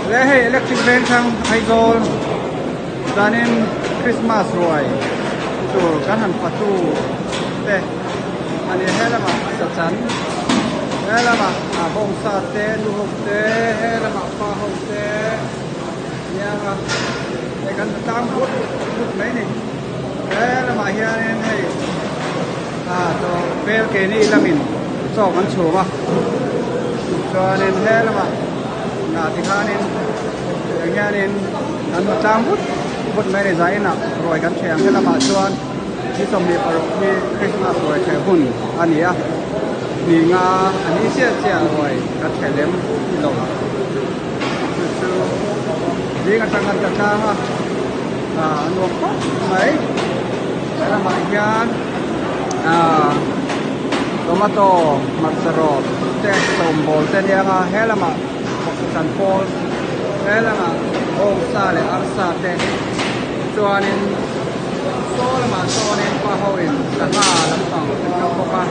Le hei electric veng thlang Aizawl zanin Christmas ruai tur kan han fatu te a ni he lamah sa chan he lamah a bawngsa te nu ho te he lamah pa ho te nia hei kan hmu tlang vut vut mai ni he lamah hianin hei ah chaw vel keini lamin chaw kan chhum a chuanin he lamah ah tikhanin tiang hianin kan hmu tlang vut vut mai ni zainah ruai kan ṭheh ang he lamah chuan ni 26 hi Christmas ruai ṭheh hun a ni a ni nga a ni chiah chiah ruai kan ṭheh lem ni lo. Chu chu zing atang kan tla tlang a ah a nuam khawp mai he lamah hian ah tomato hmarcha rawt te sawmbawl te ania nga he lamah vawksa chan pawl he lamah bawngsa leh arsa te chuanin saw lamah sawnin pa ho in sangha lampang an lo bawk a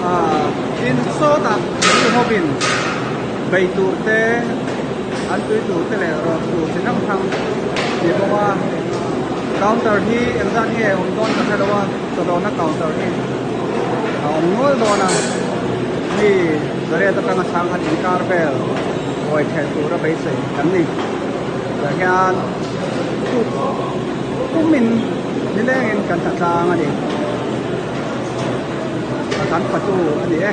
ah tin sawtah mi hovin. Bei tur te, an tui tur te leh rawt tur chi hrang hrang ni bawk a. Counter hi engzat nge awm dawn ka hre lo a, chawdawrna counter hi a awm nual dawn a. Mi pariat atanga chhang khat inkar vel ruai theh tura beisei kan ni. Tah hian tuk pumin nilengin kan tla tlang a ni. Kan fatu a ni e.